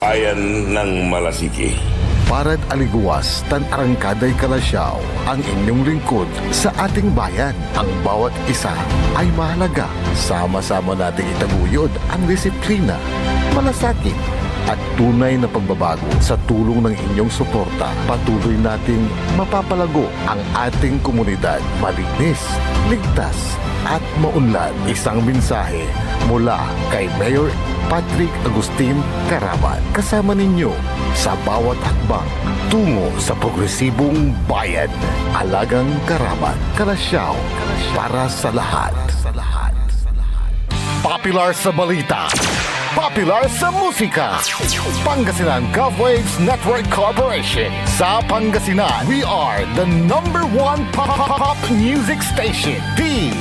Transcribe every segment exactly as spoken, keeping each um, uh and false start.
Bayan ng Malasiqui. Parad aligewas tan arangkaday kalasyaw, ang inyong lingkod sa ating bayan. Ang bawat isa ay mahalaga. Sama-sama nating itaguyod ang disiplina, malasakit, at tunay na pagbabago. Sa tulong ng inyong suporta, patuloy nating mapapalago ang ating komunidad. Malinis, ligtas, at maunlad. Isang mensahe mula kay Mayor Patrick Agustin Carabat. Kasama ninyo sa bawat hakbang tungo sa progresibong bayan. Alagang Carabat, kalasyaw para sa lahat. Popular sa balita, popular sa musika. Pangasinan Gov Waves Network Corporation. Sa Pangasinan, we are the number one pop, pop, pop music station. D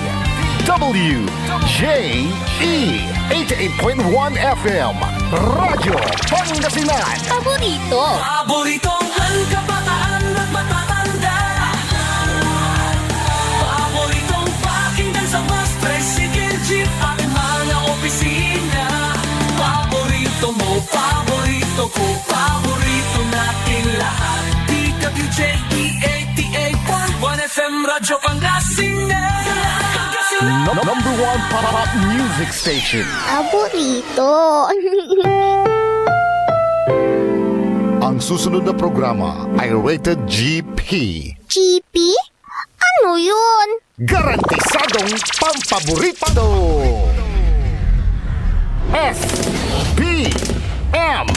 W J E eighty-eight point one F M, Radyo Pangasinan. Paborito. Paboritong kabataan at matatanda. Paboritong pakinggan sa bus, tricycle, jeep, at mga opisina. Paborito mo, paborito ko, paborito natin lahat. D W J E eighty-eight point one F M Radyo Pangasinan. No-, number one pop music station. Paborito. Ang susunod na programa ay rated G P. G P? Ano yun? Garantisadong pampaborito. S P M.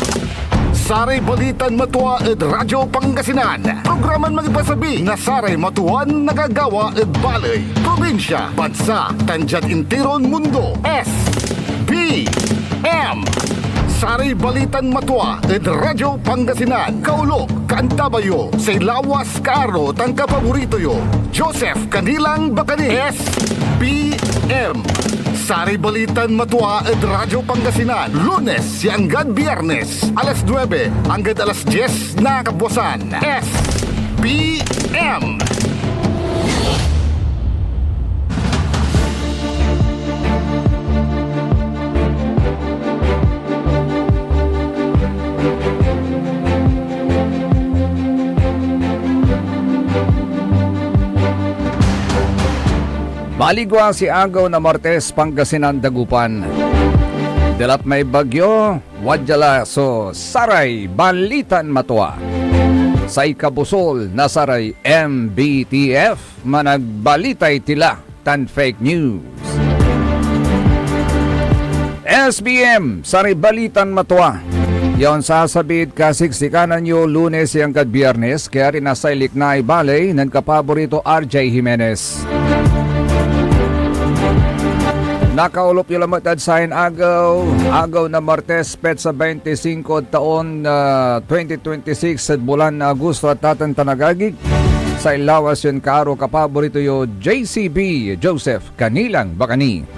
Saray balitan matua ed Radyo Pangasinan. Programan mangipasabi na saray matuan nagagawa ed baley, probinsya, bansa, tan diad intiron mundo. S P M. Saray balitan matua ed Radyo Pangasinan. Kaolop, kaantabayo, say lawas, kaaro, tan kapaborito yo, Joseph Canilang Bacani. S P M. Saray balitan matua ed Radyo Pangasinan, Lunes ya anggad Biyernes, alas nuebe anggad alas dies na kabuasan. S P M. Maligwa si agew na Martes, Pangasinan, Dagupan. Delap may bagyo, wadya la so saray balitan matua. Say kabusol na saray M B T F, managbalitay tila tan fake news. S B M, saray balitan matua ya onsasabid kasiksikanan yo Lunes ya anggad Biyernes, kaya rin na say liknay baley nen kapaborito R J Jimenez. Nakaolop yo lamet ed sayan agew, agew na Martes, petsa twenty-cinco ed taon na twenty twenty-six ed bulan na Agosto, a tateng tan agagi. Say lawas yon kaaro, kapaborito yo, J C B, Joseph Canilang Bacani.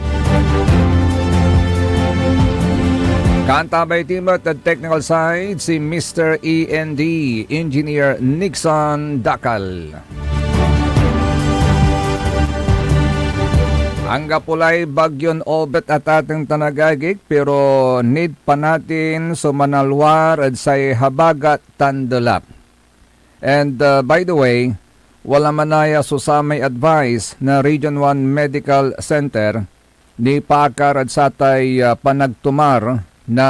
Kaantabay ti met ed technical side si Mister E N D, Engineer Nixon Dacal. Anggapo lay bagyon Obet, a tateng tan agagi, pero need pa natin so manalwar ed say habagat tan delap. And, uh, by the way, wala manaya so samay advice na Region one Medical Center nipaakar ed satay, uh, panagtumar na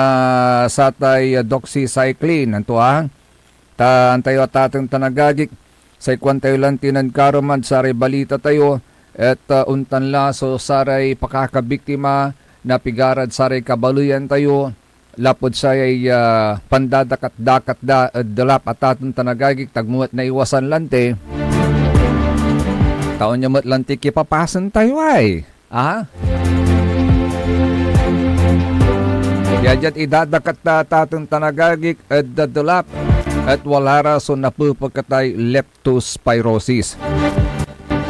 satay, uh, doxycycline. Anto, ah? Ta, antayo, a tateng tan agagi, say kuan tayo lanti nen karuman saray balita tayo, et, uh, ontan la so saray pakakabiktima na pigarad saray kabaleyan tayo, lapud sayay, ah, pandadakat-dakat da ed delap, a tateng tan agagi, ta agmo met naiwasan lanti. Ta onya met lanti kipapasen tayo ay. Ah? Ya diad idadakat da, a tateng tan agagi, ed delap, et wala ra so napepeketay leptospirosis.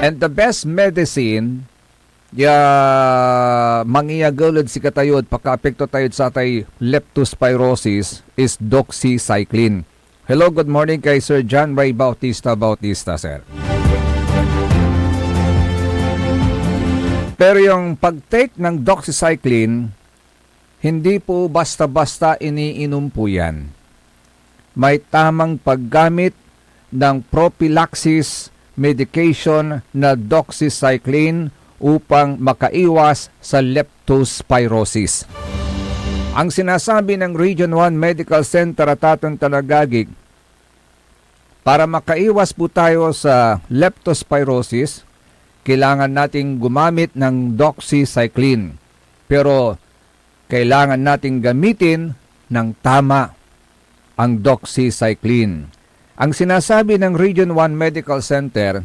And the best medicine ya mangiyagel ed sikatayo ed pakaapekto tayod satay leptospirosis is doxycycline. Hello, good morning kay Sir John Ray Bautista Bautista, sir. Pero yung pag-take ng doxycycline, Hindi po basta-basta iniinom po yan. May tamang paggamit ng prophylaxis medication na doxycycline upang makaiwas sa leptospirosis. Ang sinasabi ng Region one Medical Center at aton talagagik, para makaiwas po tayo sa leptospirosis, kailangan nating gumamit ng doxycycline. Pero kailangan nating gamitin ng tama ang doxycycline. Ang sinasabi ng Region one Medical Center,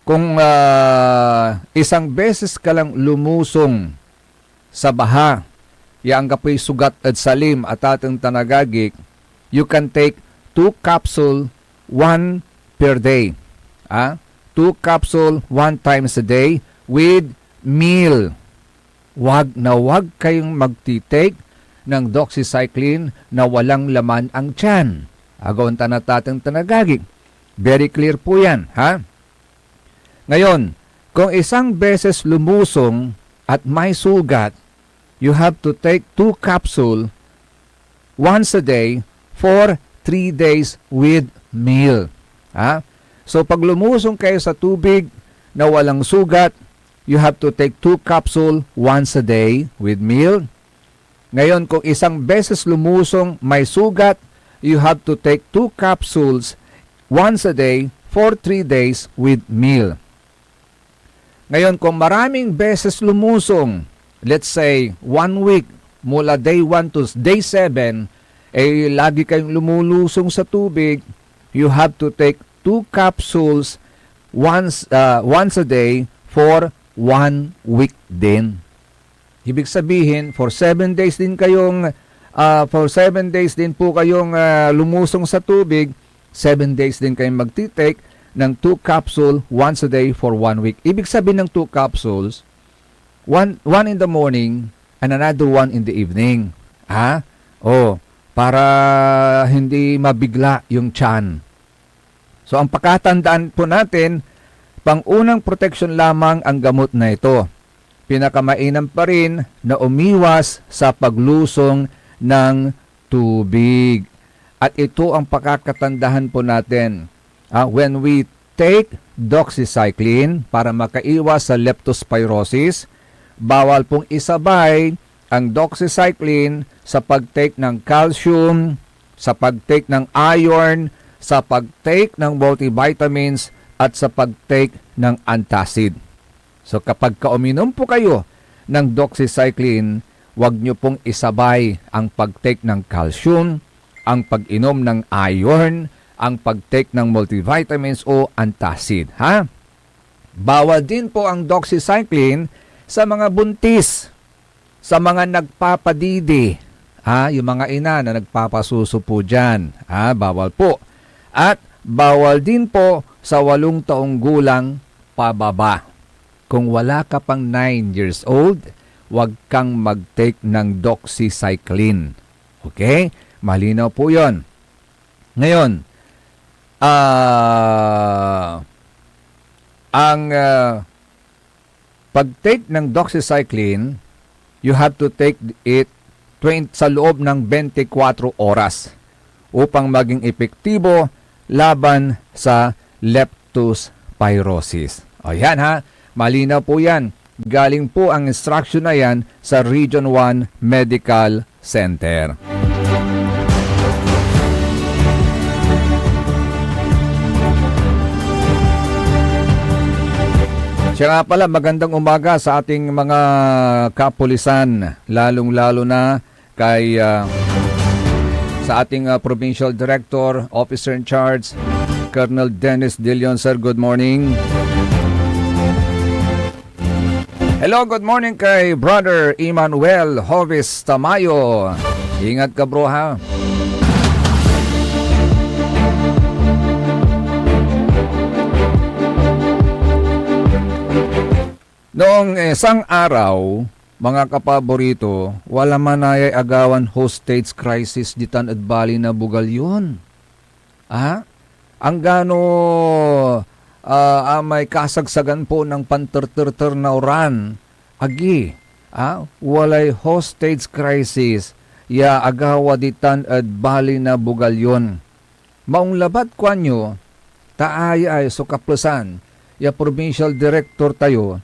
kung, ah, isang beses ka lang lumusong sa baha ya anggapoy sugat ed salim, atateng tan agagik, you can take two capsule, one per day. Ah? Two capsule, one times a day with meal. Wag na wag kayong magti-take ng doxycycline na walang laman ang tiyan. Agawan ta na, tateng tan agagik. Very clear po yan, ha? Ngayon, kung isang beses lumusong at may sugat, you have to take two capsule once a day for three days with meal. Ha? So, pag lumusong kayo sa tubig na walang sugat, you have to take two capsule once a day with meal. Ngayon, kung isang beses lumusong may sugat, you have to take two capsules once a day for three days with meal. Ngayon, kung maraming beses lumusong, let's say, one week, mula day one to day seven, eh, lagi kayong lumulusong sa tubig, you have to take two capsules once, ah, once a day for one week din. Ibig sabihin, for seven days din kayong, ah, for seven days din po kayong, ah, lumusong sa tubig, seven days din kayong magti-take ng two capsule once a day for one week. Ibig sabihin ng two capsules, one, one in the morning and another one in the evening. Ha? Oh, para hindi mabigla yung tiyan. So, ang pakatandaan po natin, pangunang proteksyon lamang ang gamot na ito. Pinakamainam pa rin na umiwas sa paglusong ng tubig. At ito ang pakakatandahan po natin. Ah, when we take doxycycline para makaiwas sa leptospirosis, bawal pong isabay ang doxycycline sa pag-take ng calcium, sa pag-take ng iron, sa pag-take ng multivitamins, at sa pag-take ng antacid. So, kapag kauminom po kayo ng doxycycline, wag nyo pong isabay ang pag-take ng calcium, ang pag-inom ng iron, ang pag-take ng multivitamins o antacid, ha? Bawal din po ang doxycycline sa mga buntis, sa mga nagpapadidi, ha? Yung mga ina na nagpapasuso po dyan, ha? Bawal po. At bawal din po sa walong taong gulang pababa. Kung wala ka pang nine years old, wag kang mag-take ng doxycycline. Okay? Malinaw po yon. Ngayon, ah, ang, ah, pag-take ng doxycycline, you have to take it twenty, sa loob ng twenty-four oras upang maging epektibo laban sa leptospirosis. O yan ha, malinaw po yan. Galing po ang instruction na yan sa Region one Medical Center. Siya nga pala, magandang umaga sa ating mga kapulisan, lalong-lalo na kay, ah, sa ating, ah, Provincial Director, Officer in Charge, Colonel Dennis De Leon. Sir, good morning. Hello, good morning kay Brother Emmanuel Hovis Tamayo. Ingat ka, bro, ha? Noong isang araw, mga kapaborito, wala manayay agawan hostage crisis ditan ed bali na Bugallon. Ah? Anggano, ah, amay kasagsagan po ng panterterter na uran, agi. Ah, walay hostage crisis ya agawa ditan ed bali na Bugallon. Maong labat kuanyo, ta ayay so kaplesan ya provincial director tayo,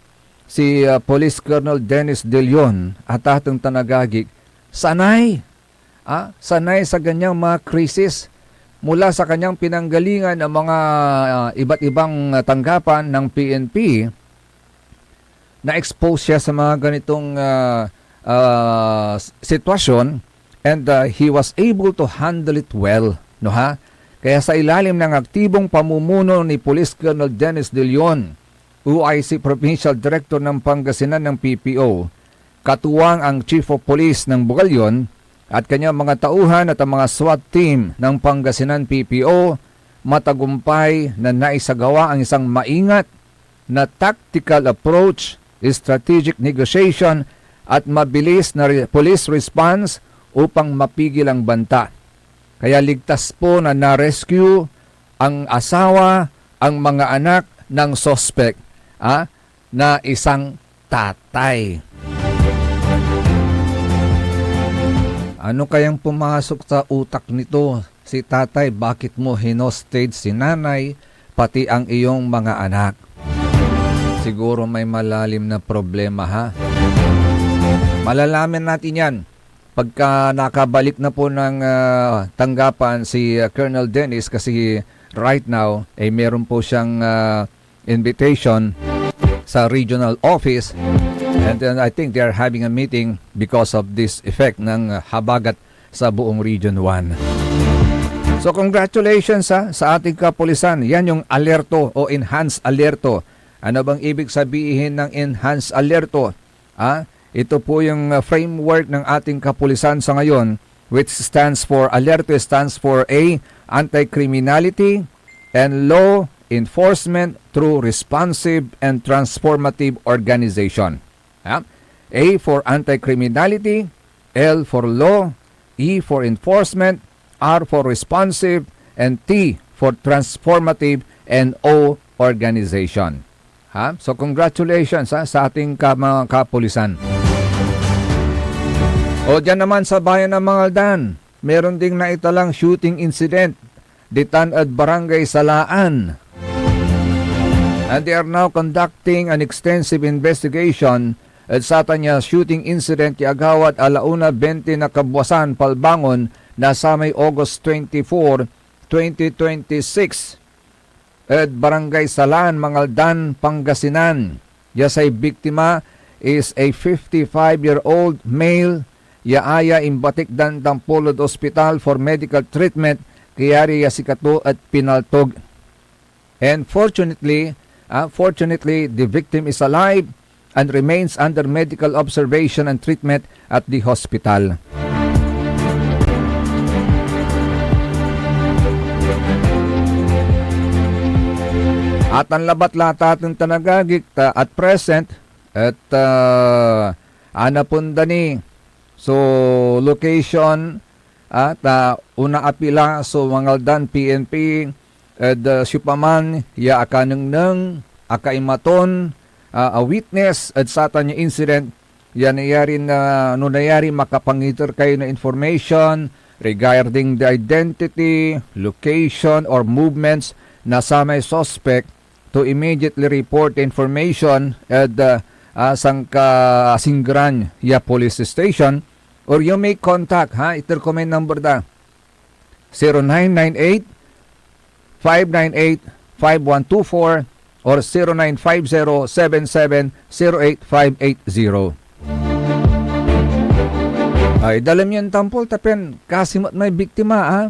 si, ah, Police Colonel Dennis De Leon, atateng tan agagik, sanay, ah, sanay sa ganyang mga krisis mula sa kanyang pinanggalingan ng mga, ah, iba't ibang, ah, tanggapan ng P N P. Na-expose siya sa mga ganitong, ah, ah, s-, sitwasyon, and, ah, he was able to handle it well, no ha? Kaya sa ilalim ng aktibong pamumuno ni Police Colonel Dennis De Leon, O I C Provincial Director ng Pangasinan ng P P O, katuwang ang Chief of Police ng Bugallon at kanyang mga tauhan at ang mga SWAT team ng Pangasinan P P O, matagumpay na naisagawa ang isang maingat na tactical approach, strategic negotiation, at mabilis na re-, police response upang mapigil ang banta. Kaya ligtas po na na-rescue ang asawa, ang mga anak ng suspek, ah, na isang tatay. Ano kayang pumasok sa utak nito? Si tatay, bakit mo hinostage si nanay, pati ang iyong mga anak? Siguro may malalim na problema, ha? Malalaman natin yan pagka nakabalik na po ng, ah, tanggapan si, ah, Colonel Dennis, kasi right now, eh, meron po siyang, ah, invitation sa regional office. And then I think they are having a meeting because of this effect ng, ah, habagat sa buong Region one. So congratulations, ha, sa ating kapulisan. Yan yung alerto o enhanced alerto. Ano bang ibig sabihin ng enhanced alerto? Ah, ito po yung, ah, framework ng ating kapulisan sa ngayon, which stands for, alerto stands for A, anti-criminality, and law enforcement through responsive and transformative organization. Ha? A for anti-criminality, L for law, E for enforcement, R for responsive, and T for transformative, and O, organization. Ha? So, congratulations, ha, sa ating ka-, mga kapulisan. O, dyan naman sa bayan ng Mangaldan, meron ding naitalang shooting incident ditan ed Barangay Salaan. And they are now conducting an extensive investigation ed satan ya shooting incident ya agawad alauna bente na kabwasan palbangon na samay August twenty-four, twenty twenty-six, ed Barangay Salaan, Mangaldan, Pangasinan. Ya say biktima is a fifty-five-year-old male ya aya imbatik dan tampol ed ospital for medical treatment, kayari ya sikato et pinaltog. And fortunately, ah, fortunately, the victim is alive and remains under medical observation and treatment at the hospital. Atan labat la taten tan agagik ta at present et, ah, anapen da ni so location, ah, ta onaapi la so Mangaldan P N P ed, ah, siopaman ya akanengneng, akaimaton, ah, a witness ed satan ya incident ya nayarin, ah, no nayarin makapangiter kayo na information regarding the identity, location, or movements na samay suspect, to immediately report the information ed, ah, ah, sankasinggeran ya police station, or you may contact, ha, iter ko may number da, zero nine nine eight, five nine eight, five one two four or zero nine five zero seven seven zero eight five eight zero. Ay, dalem yan tampol, ta pian kasi met may biktima, ah.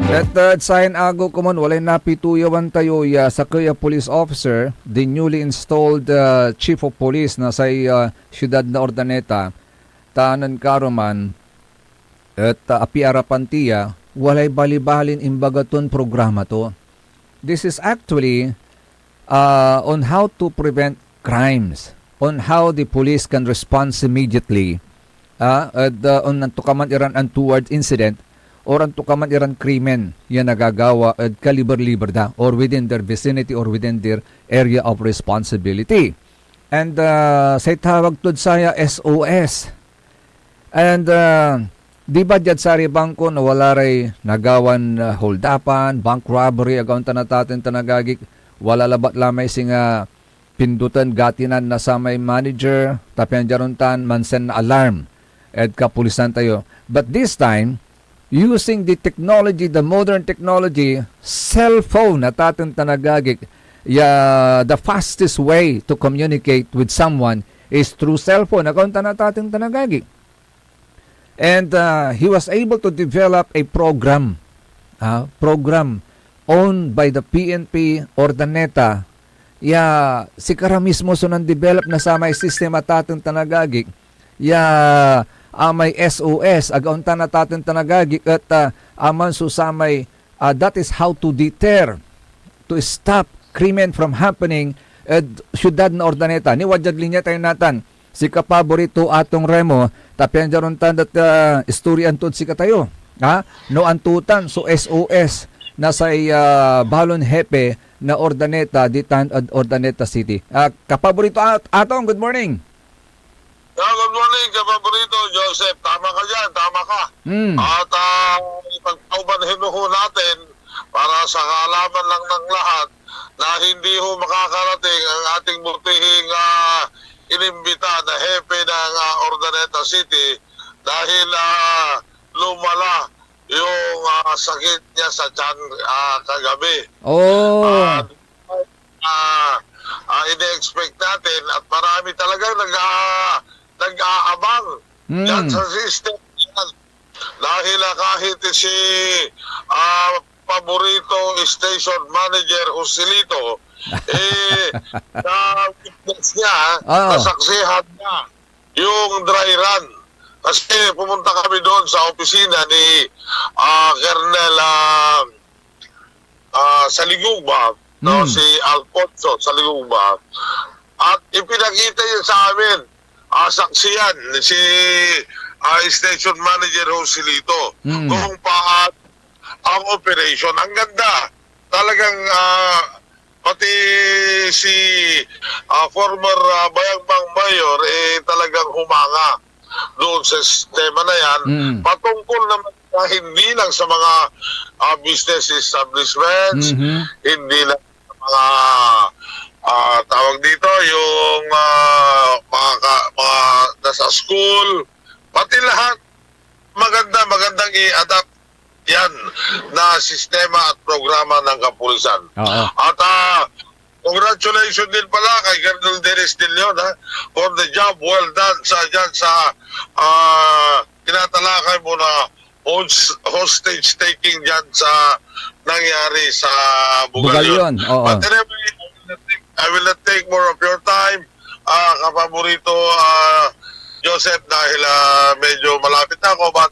Et, uh, sayan agew komon, walay napituyawan tayo ya sakey a police officer, the newly installed, uh, chief of police na say, uh, siyudad na Urdaneta, ta nen karuman, et, uh, apiarapan ti ya, walay balibalin imbaga ton programa to. This is actually, uh, on how to prevent crimes, on how the police can respond immediately, ah, ed, uh, on antokaman iran untoward incident or antokaman iran krimen ya nagagawa ed kaliber-liber da or within their vicinity or within their area of responsibility. And, ah, say tawag tod saya, S O S. And, ah, di ba diad saray bangko no wala ray nagawan, ah, holdapan, bank robbery, agawan tan nataten tan agagik, wala labat la may singa pindoten, gatinan na samay manager, ta pian diad ontan, mansend na alarm ed kapulisan tayo. But this time, using the technology, the modern technology, cellphone, nataten tan agagik, ya, the fastest way to communicate with someone is through cellphone. Agawan tan nataten tan agagik. And, uh, he was able to develop a program, ah, program owned by the P N P Urdaneta. Ya, sikara mismo so nan-develop na samay sistema, taten tan agagik. Ya, ah, may S O S, agawan tan nataten tan agagik, et, ah, aman so samay, ah, that is how to deter, to stop krimen from happening ed siudad na Urdaneta. Ni, wadyad linya tayo natan si kapaborito Atong Remo, ta pian diad ontan et, ah, istoryaen tod sikatayo, ha? No anto tan so S O S na say, ah, balon hepe na Urdaneta, ditan ed Urdaneta City. Ah, kapaborito At-, Atong, good morning. Ah, good morning, kapaborito Joseph. Tama ka diyan, tama ka. Hmm. At, ah, ipagpaumanhin ho natin para sa kaalaman lang ng lahat na hindi ho makakarating ang ating butihing, ah, inimbita na hepe ng, ah, Urdaneta City dahil, ah, lumala yung, ah, sakit niya sa tiyan, ah, kagabi. Oh. Ah, ah, ah, ine-expect natin at marami talagang nag-a-, nag-aabang Hmm. diyan sa system. Dahil, ah, kahit si, ah, paborito station manager Joselito, eh, na-witness niya, Oo. nasaksihan niya yung dry run. Kasi pumunta kami doon sa opisina ni, ah, Colonel, ah, ah, Saligugba, no, Hmm. si Alfonso Saligugba. At ipinakita niya sa amin, ah, saksiyan si, ah, station manager Joselito Hmm. kung paano ang operation. Ang ganda, talagang, ah, pati si, ah, former, ah, Bayambang Mayor, eh, talagang humanga doon sa sistema na yan. Mm. Patungkol naman na hindi lang sa mga, ah, business establishments, Mhm. hindi lang sa mga, ah, tawag dito, yung, ah, mga ka-, mga nasa school, pati lahat, maganda, magandang i-adapt yan na sistema at programa ng kapulisan. Oo. At, ah, congratulations din pala kay Colonel Dennis De Leon, ha, for the job well done sa, dyan sa, ah, tinatalakay mo na hos-, hostage taking dyan sa nangyari sa Bugallon. Bugallon, oo. But anyway, I will not take, I will not take more of your time, ah, kapaborito, ah, Joseph, dahil, ah, medyo malapit na ako, but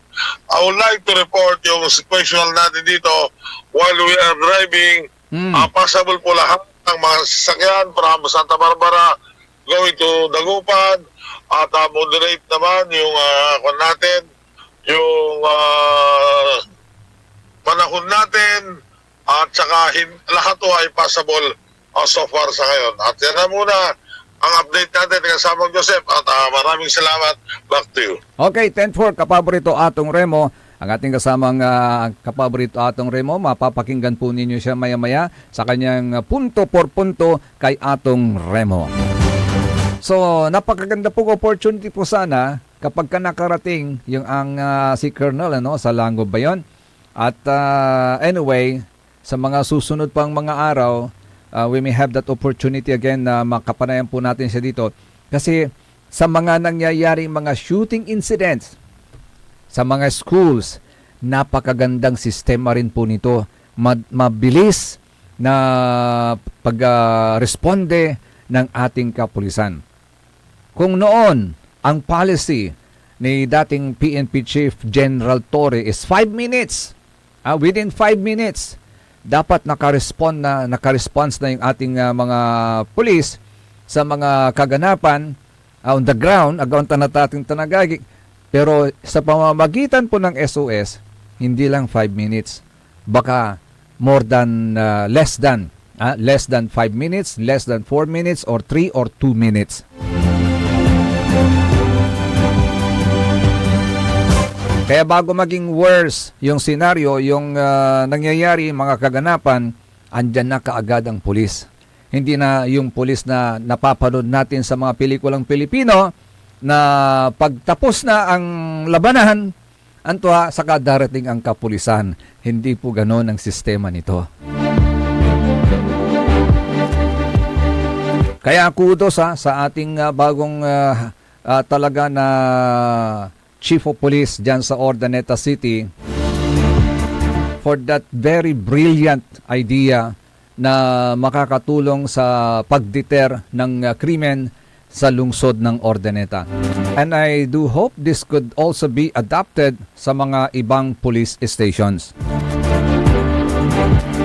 I would like to report yung situational natin dito while we are driving. Hmm. Ah, passable po lahat ng mga sasakyan from Santa Barbara going to Dagupan, at, ah, moderate naman yung, ah, kwan natin, yung, ah, panahon natin, at saka hin-, lahat po ay passable, ah, so far sa ngayon. At yan na muna ang update natin, kasamang Joseph, at, ah, maraming salamat. Back to you. Okay, ten four, kapaborito Atong Remo, ang ating kasamang, ah, kapaborito Atong Remo. Mapapakinggan po ninyo siya maya-maya sa kanyang, ah, punto por punto kay Atong Remo. So, napakaganda pong opportunity po sana kapag ka nakarating yung ang, ah, si Colonel, ano, sa Langob ba yun? At, ah, anyway, sa mga susunod pang mga araw, ah, we may have that opportunity again na makapanayan po natin siya dito. Kasi sa mga nangyayaring mga shooting incidents sa mga schools, napakagandang sistema rin po nito. Ma-, mabilis na pag, ah, responde ng ating kapulisan. Kung noon, ang policy ni dating P N P Chief General Torre is five minutes, ah, within five minutes, dapat nakarespond na, nakaresponse na yung ating, ah, mga pulis sa mga kaganapan, ah, on the ground, agawan tan nataten tan agagik. Pero sa pamamagitan po ng S O S, hindi lang five minutes, baka more than, ah, less than Ah, less than five minutes, less than four minutes, or three or two minutes. Kaya bago maging worse yung senaryo, yung, ah, nangyayari, mga kaganapan, andyan na kaagad ang pulis. Hindi na yung pulis na napapanood natin sa mga pelikulang Pilipino na pagtapos na ang labanan, anto ha, saka darating ang kapulisan. Hindi po ganon ang sistema nito. Kaya kudos, ha, sa ating, ah, bagong, ah, ah, talaga na Chief of Police dyan sa Urdaneta City for that very brilliant idea na makakatulong sa pagdeter ng, ah, krimen sa lungsod ng Urdaneta. And I do hope this could also be adapted sa mga ibang police stations.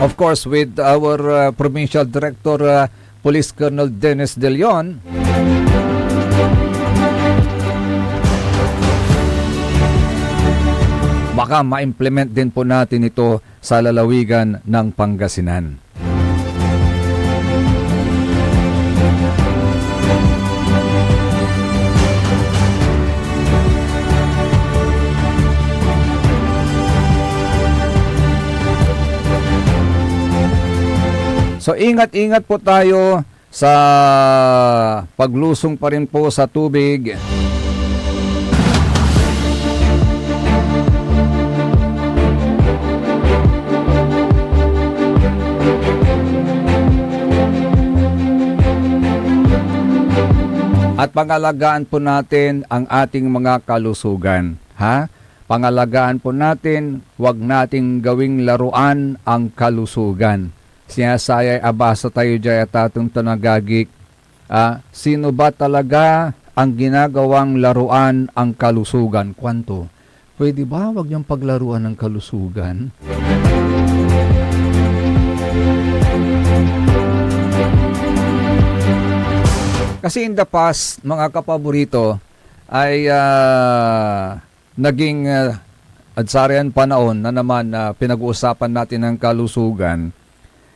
Of course, with our, uh, Provincial Director, uh, Police Colonel Dennis De Leon, baka ma-implement din po natin ito sa lalawigan ng Pangasinan. So, ingat-ingat po tayo sa paglusong pa rin po sa tubig. At pangalagaan po natin ang ating mga kalusugan, ha? Pangalagaan po natin, wag nating gawing laruan ang kalusugan. Siyasayay abasa tayo diay atateng tan agagik. Ah, sino ba talaga ang ginagawang laruan ang kalusugan? Kuanto, "Pwede ba wag niyong paglaruan ang kalusugan?" Kasi in the past, mga kapaborito, ay, ah, naging, ah, ed sarayan panaon na naman na pinag-uusapan natin ang kalusugan,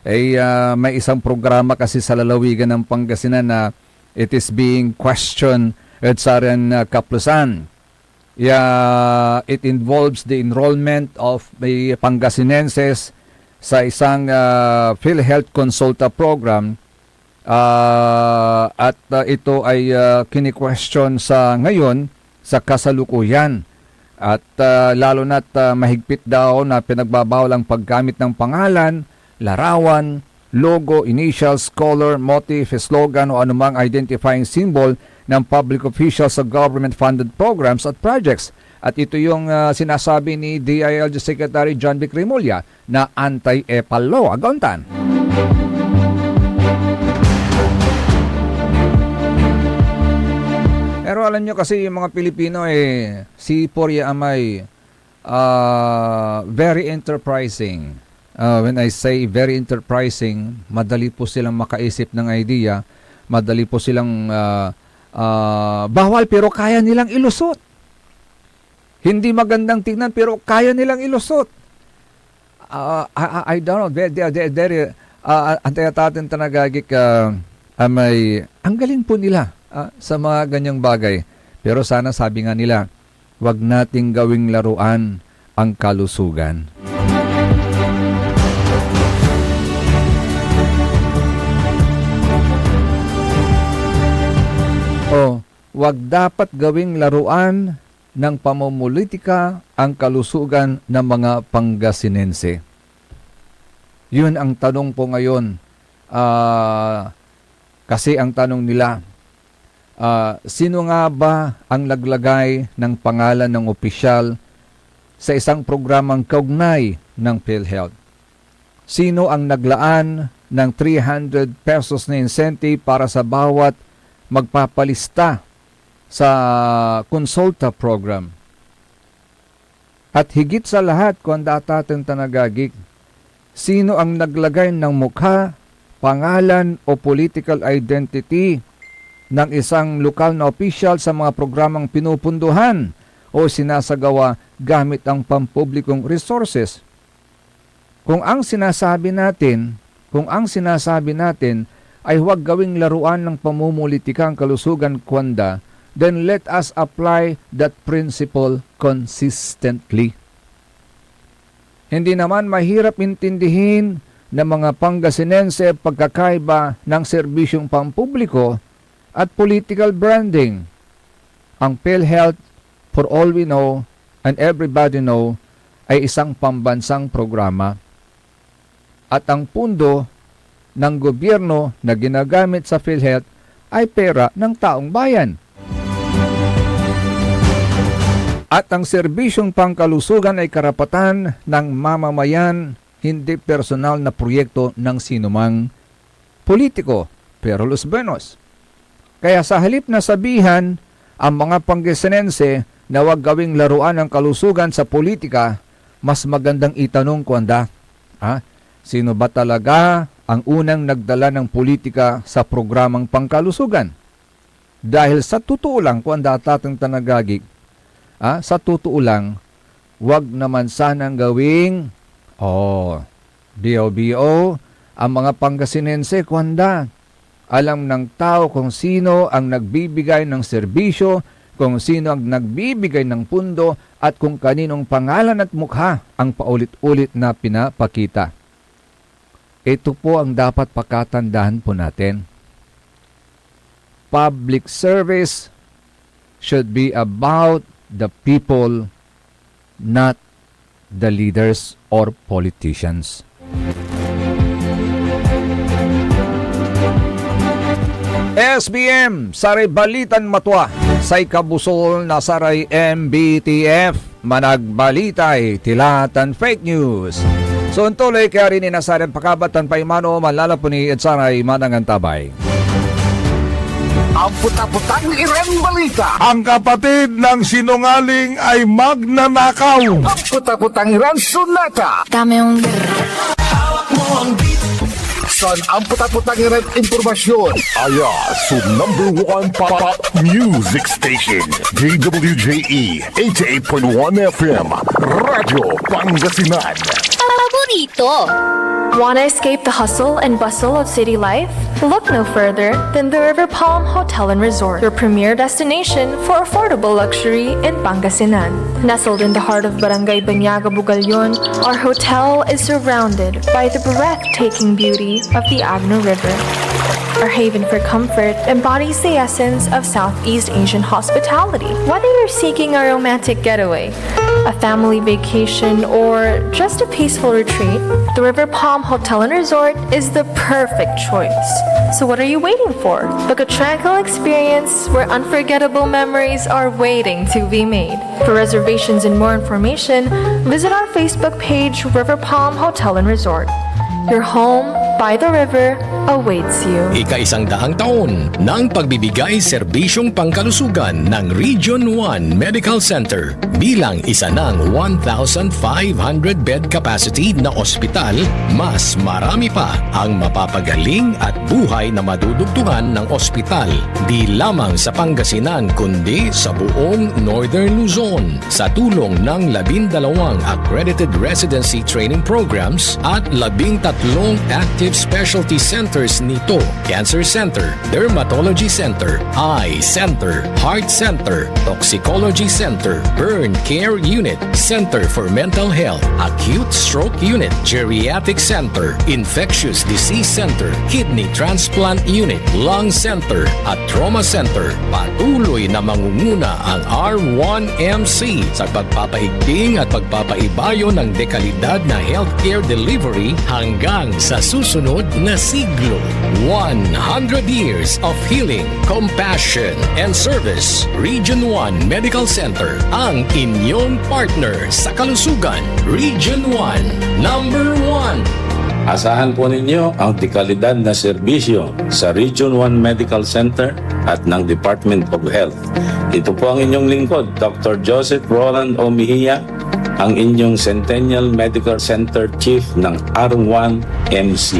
eh, ah, may isang programa kasi sa lalawigan ng Pangasinan na it is being questioned ed sarayan, ah, kaplesan. Ya, it involves the enrollment of the Pangasinenses sa isang, ah, PhilHealth Consulta program. Ah, at, ah, ito ay, ah, kini-question sa ngayon, sa kasalukuyan. At, ah, lalo na't, ah, mahigpit daw na pinagbabawal ang paggamit ng pangalan, larawan, logo, initials, color, motif, slogan o anumang identifying symbol ng public officials sa government-funded programs at projects. At ito yung, ah, sinasabi ni D I L G Secretary John Vic Remulla na anti-epal law. Agaw tan. Pero alam nyo kasi yung mga Pilipino, eh, sipor ya amay, ah, very enterprising. Ah, when I say very enterprising, madali po silang makaisip ng idea, madali po silang, ah, ah, bawal pero kaya nilang ilusot. Hindi magandang tingnan pero kaya nilang ilusot. Ah, I, I, I don't know. They, they, they, they, ah, ah, antay atatin tan agagik, ah, ah, may, ang galing po nila, ah, sa mga ganyang bagay. Pero sana, sabi nga nila, "Wag nating gawing laruan ang kalusugan." Oh, wag dapat gawing laruan ng pamumulitika ang kalusugan ng mga Pangasinense? Yun ang tanong po ngayon. Ah, kasi ang tanong nila, ah, sino nga ba ang naglagay ng pangalan ng opisyal sa isang programang kaugnay ng PhilHealth? Sino ang naglaan ng three hundred pesos na incentive para sa bawat magpapalista sa Consulta program? At higit sa lahat, kuanda ataten tan agagik, sino ang naglagay ng mukha, pangalan o political identity ng isang lokal na opisyal sa mga programang pinupundohan o sinasagawa gamit ang pampublikong resources? Kung ang sinasabi natin Kung ang sinasabi natin ay huwag gawing laruan ng pamumulitika ang kalusugan, kuanda, then let us apply that principle consistently. Hindi naman mahirap intindihin ng mga Pangasinense pagkakaiba ng serbisyong pampubliko at political branding. Ang PhilHealth, for all we know and everybody know, ay isang pambansang programa. At ang pundo ng gobyerno na ginagamit sa PhilHealth ay pera ng taong bayan. At ang serbisyong pangkalusugan ay karapatan ng mamamayan, hindi personal na proyekto ng sinumang politiko, pero los buenos. Kaya sa halip na sabihan ang mga Pangasinense na huwag gawing laruan ang kalusugan sa politika, mas magandang itanong, kuanda, ha? Sino ba talaga ang unang nagdala ng politika sa programang pangkalusugan? Dahil sa totoo lang, kuanda, tatang tan agagi, ah, sa totoo lang, wag naman sanang gawing, oh, B O B O, ang mga Pangasinense, kuanda. Alam ng tao kung sino ang nagbibigay ng serbisyo, kung sino ang nagbibigay ng pundo, at kung kaninong pangalan at mukha ang paulit-ulit na pinapakita. Ito po ang dapat pakatandaan po natin. Public service should be about the people, not the leaders or politicians. S B M, saray balitan matua, say kabusol na saray M B T F. Managbalitay tila tan fake news. So, ontuloy kaya rin inasaran pakabat tan paimano manlalaponi ed saray manangan tabay. Amputaputang iran balita. Ang kapatid ng sinungaling ay magnanakaw. Amputaputang iran sunata. Dame un San amputaputang iran impormasyon. Aya so number one pop music station, D W J E eighty-eight point one F M, Radyo Pangasinan. Paborito. Want to escape the hustle and bustle of city life? Look no further than the River Palm Hotel and Resort, your premier destination for affordable luxury in Pangasinan. Nestled in the heart of Barangay Banyaga, Bugallon, our hotel is surrounded by the breathtaking beauty of the Agno River. Our haven for comfort embodies the essence of Southeast Asian hospitality. Whether you're seeking a romantic getaway, a family vacation, or just a peaceful retreat, the River Palm Hotel and Resort is the perfect choice. So what are you waiting for? Book a tranquil experience where unforgettable memories are waiting to be made. For reservations and more information, visit our Facebook page, River Palm Hotel and Resort. Your home by the river awaits you. Ikaisang daang taon ng pagbibigay serbisyong pangkalusugan ng Region one Medical Center. Bilang isa ng one thousand five hundred bed capacity na ospital, mas marami pa ang mapapagaling at buhay na madudugtungan ng ospital, di lamang sa Pangasinan, kundi sa buong Northern Luzon. Sa tulong ng labindalawang accredited residency training programs at labintatlong active specialty centers nito, Cancer Center, Dermatology Center, Eye Center, Heart Center, Toxicology Center, Burn Care Unit, Center for Mental Health, Acute Stroke Unit, Geriatric Center, Infectious Disease Center, Kidney Transplant Unit, Lung Center, at Trauma Center. Patuloy na mangunguna ang R one M C sa pagpapaigting at pagpapaibayo ng dekalidad na healthcare delivery hanggang sa susunod na siglo. One hundred years of healing, compassion, and service. Region one Medical Center, ang inyong partner sa kalusugan. Region one, number one. Asahan po ninyo ang dekalidad na serbisyo sa Region one Medical Center at ng Department of Health. Ito po ang inyong lingkod, Doctor Joseph Roland O. Mejia, ang inyong Centennial Medical Center Chief ng R one M C.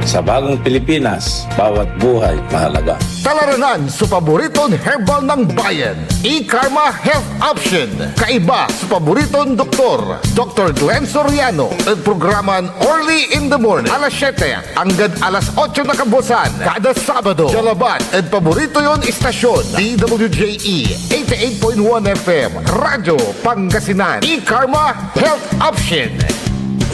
Sa bagong Pilipinas, bawat buhay mahalaga. Talaranan so paboriton herbal ng bayan, E-Karma Health Option. Kaiba so paboriton doktor, doktor Glenn Soriano, ed programan Early in the Morning, alas siyete anggad alas otso na kabuasan, kada Sabado. Dia labat ed paborito yon istasyon, D W J E eighty-eight point one F M, Radyo Pangasinan. E-Karma Health Option.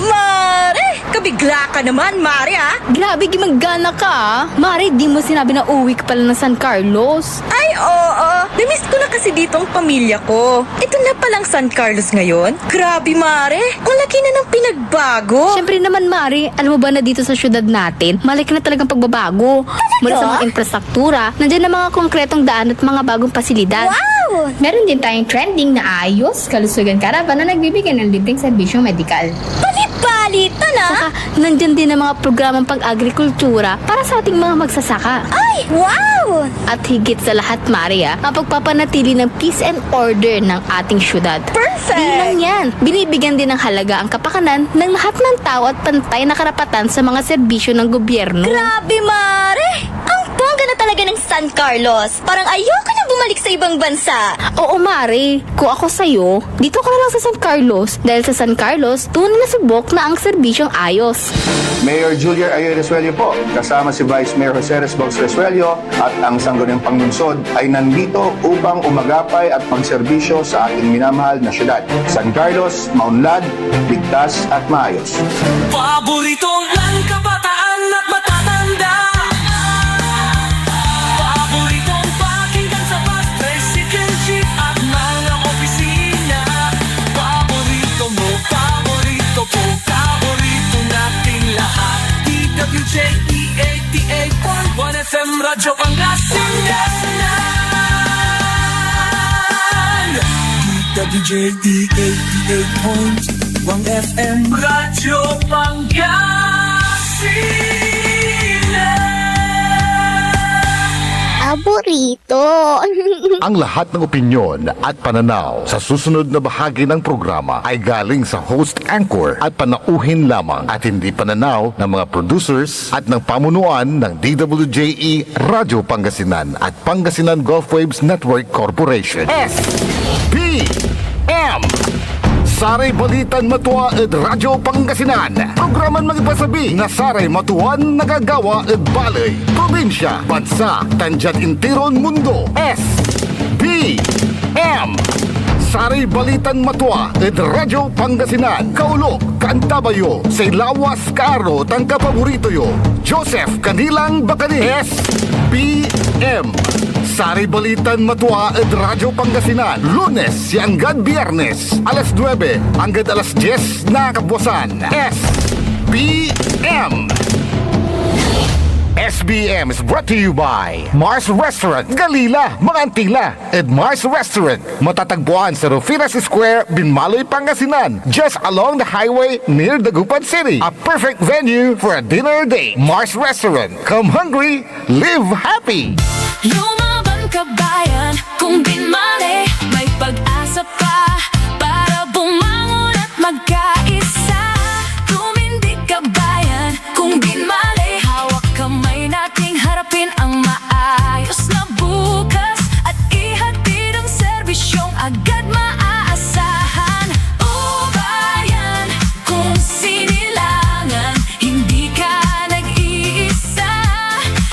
Mare! Kabigla ka naman, Mare, ah! Grabe, gimanggana ka, ah! Mare, di mo sinabi na uwi ka pala ng San Carlos. Ay, oo. Namiss ko na kasi ditong pamilya ko. Ito na palang San Carlos ngayon. Grabe, Mare. Ang laki na ng pinagbago. Siyempre naman, Mare. Alam mo ba na dito sa syudad natin, malaki na talagang pagbabago. Talaga? Mula sa mga infrastruktura, nandiyan na mga konkretong daan at mga bagong pasilidad. Wow! Meron din tayong trending na Ayos Kalusugan Caravan na nagbibigay ng libreng serbisyong medikal. Bali-bali, tala! Saka, nandyan din ang mga programang pag-agrikultura para sa ating mga magsasaka. Ay, wow! At higit sa lahat, Mare, ah, ang pagpapanatili ng peace and order ng ating syudad. Perfect! Di lang yan, binibigyan din ng halaga ang kapakanan ng lahat ng tao at pantay na karapatan sa mga serbisyo ng gobyerno. Grabe, Mare! Ang bongga na talaga ng San Carlos! Parang ayoko na bumalik sa ibang bansa! Oo, Mare. Kung ako sa'yo, dito ka na lang sa San Carlos, dahil sa San Carlos, tunay na subok na ang serbisyong ayos. Mayor Julier Ayoy Resuello po, kasama si Vice Mayor Jose Resbos Resuello at ang Sangguniang Panlungsod ay nandito upang umagapay at magserbisyo sa ating minamahal na syudad. San Carlos, maunlad, ligtas at maayos. Paborito ng kabataan at matatanda. Paboritong pakinggan sa bus, tricycle, jeep at mga opisina. Paborito mo, paborito ko, paborito nating lahat. D W J E eighty-eight point one F M Radyo Pangasinan. D W J E eighty-eight point one F M Radyo Pangasinan. Paborito. Ang lahat ng opinyon at pananaw sa susunod na bahagi ng programa ay galing sa host anchor at panauhin lamang at hindi pananaw ng mga producers at ng pamunuan ng D W J E Radyo Pangasinan at Pangasinan Gulf Waves Network Corporation. S P M. Saray balitan matua ed Radyo Pangasinan. Programan mangipasabi na saray matuan nagagawa ed baley, probinsya, bansa, tan diad intiron mundo. S P M. Saray balitan matua ed Radyo Pangasinan. Kaolop, kaantabay yo say lawas, kaaro, tan kapaborito yo, Joseph Canilang Bacani. S P M. Saray balitan matua ed Radyo Pangasinan, Lunes ya anggad Biyernes, alas nuebe anggad alas dies na kabuasan. S P M. S B M is brought to you by Mars Restaurant, Galila, mga Antila, ed Mars Restaurant. Matatagpuan sa Rufinas Square, Binmaloy, Pangasinan, just along the highway near Dagupan City. A perfect venue for a dinner date. Mars Restaurant. Come hungry, live happy. Lumaban ka, bayan, kung binmali, may pag-asa pa para bumangon at magkaisa. Tumindig ka, bayan, kung binmali, hawak kamay nating harapin ang maayos na bukas at ihatid ang serbisyong agad maaasahan. O bayan, kung sinilangan, hindi ka nag-iisa,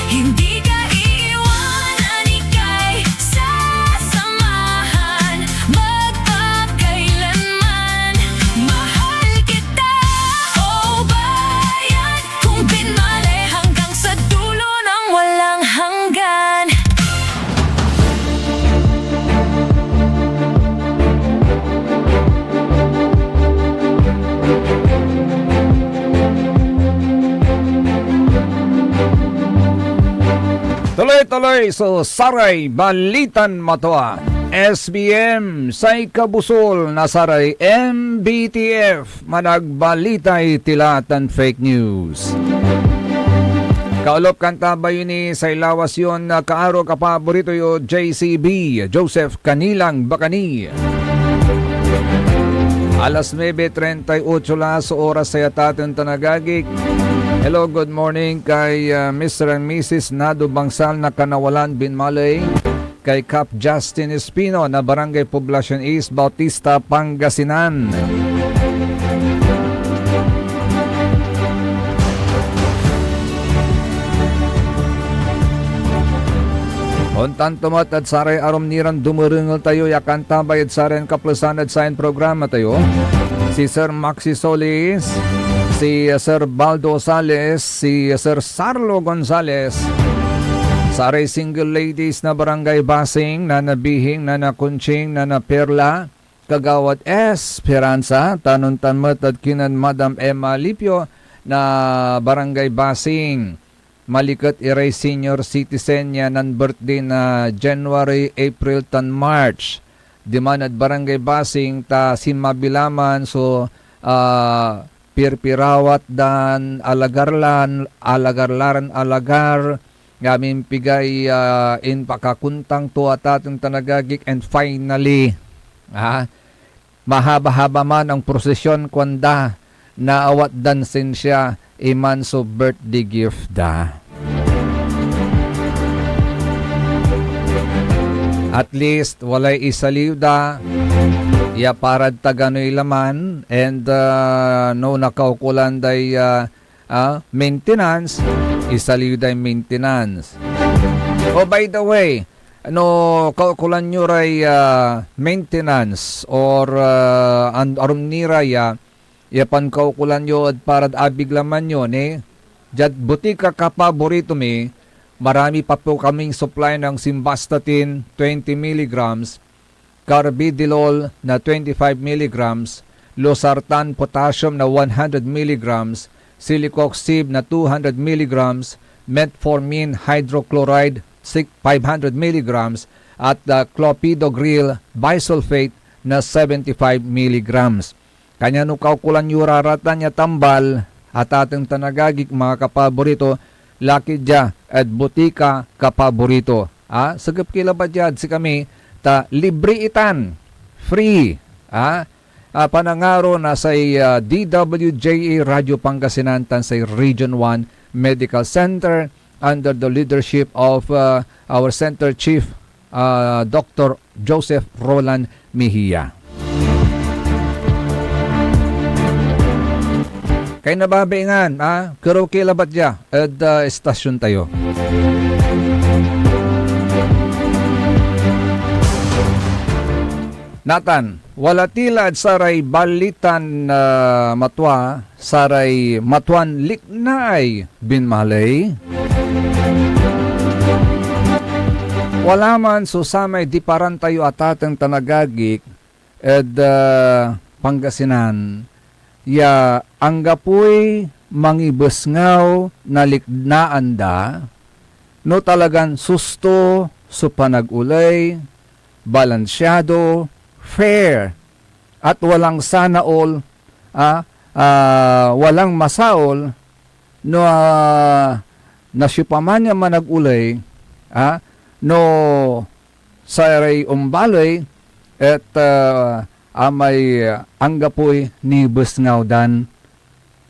hindi ka iiwanan, ika'y sasamahan magpakailanman. Mahal kita, o bayan, kung binmali hanggang sa dulo ng walang hanggan. Tuloy-tuloy so saray balitan matua. S B M, say kabusol na saray M B T F. Managbalitay tila tan fake news. Kaolop, kaantabay ni say lawas yon kaaro, kapaborito yo, J C B, Joseph Canilang Bacani. Alas nuebe treinta y ocho la so oras, saya taten tan agagik. Hello, good morning kay, ah, Mister and Missus Nado Bangsal na Kanawalan, Binmaley, kay Kap Justin Espino na Barangay Poblacion East, Bautista, Pangasinan. Ontan to met ed saray arum ni ran dumerengel tayo ya kantabay ed saray kaplesan ed sayan programa tayo. Si Sir Maxi Solis, si Sir Baldo Sales, si Sir Sarlo Gonzales, saray single ladies na Barangay Basing, Nana Bihing, Nana Conching, Nana Perla, Kagawad Esperanza, tan ontan met ed kinen Madam Emma Lipio na Barangay Basing. Maliket iray senior citizen ya nan-birthday na January, April, tan March. Diman ed Barangay Basing ta sinmabi la man so, ah, pirpirawat dan alagar lan, alagar la ran alagar, ya amin pigay, ah, impakakuntang to, atateng tan agagik, and finally, ah, mahaba-haba man ang prosesyon, kuanda, naawat dan sinsia, iman so birthday gift da. At least, walay isaliw da ya parad taganoy laman, and, ah, no nakaukolan day, ah, ah, maintenance, isaliw day maintenance. Oh, by the way, no kaukolan yo ray, ah, maintenance or, ah, an-, arum ni ra ya, ya pankaukolan yo ed parad abig laman yo, ni? Diad botika kapaborito mi, marami pa po kaming supply ng simvastatin twenty milligrams, carvedilol na twenty-five milligrams, losartan potassium na one hundred milligrams, celecoxib na two hundred milligrams, metformin hydrochloride six, five hundred milligrams, at, ah, clopidogrel bisulfate na seventy-five milligrams. Kanyan no kaukolan yo ra ratan ya tambal, atateng tan agagik, mga kapaborito, laki dia ed botika kapaborito. Ah, segep ki labat diad sikami, ta libre itan, free. Ah, ah, panangaro na say, ah, D W J A Radio Pangasinan tan say Region one Medical Center under the leadership of, ah, our Center Chief, ah, Doctor Joseph Roland Mejia. Kay nababaingan, ah, kerew ki labat dia ed, ah, estasyon tayo. Natan, wala ti la ed saray balitan, ah, matwa, saray matuan liknaay binmaley. Wala man so samay diparan tayo, atateng tan agagik, ed, ah, Pangasinan, ya anggapoy mangibesngaw na liknaan da, no talagan susto so panagoley, balansiado, fair, at walang sanaol, ah, ah, walang masaol, no, ah, na siopaman ya managoley, ah, no saray ombaley et, ah, amay anggapoy nibesngaw dan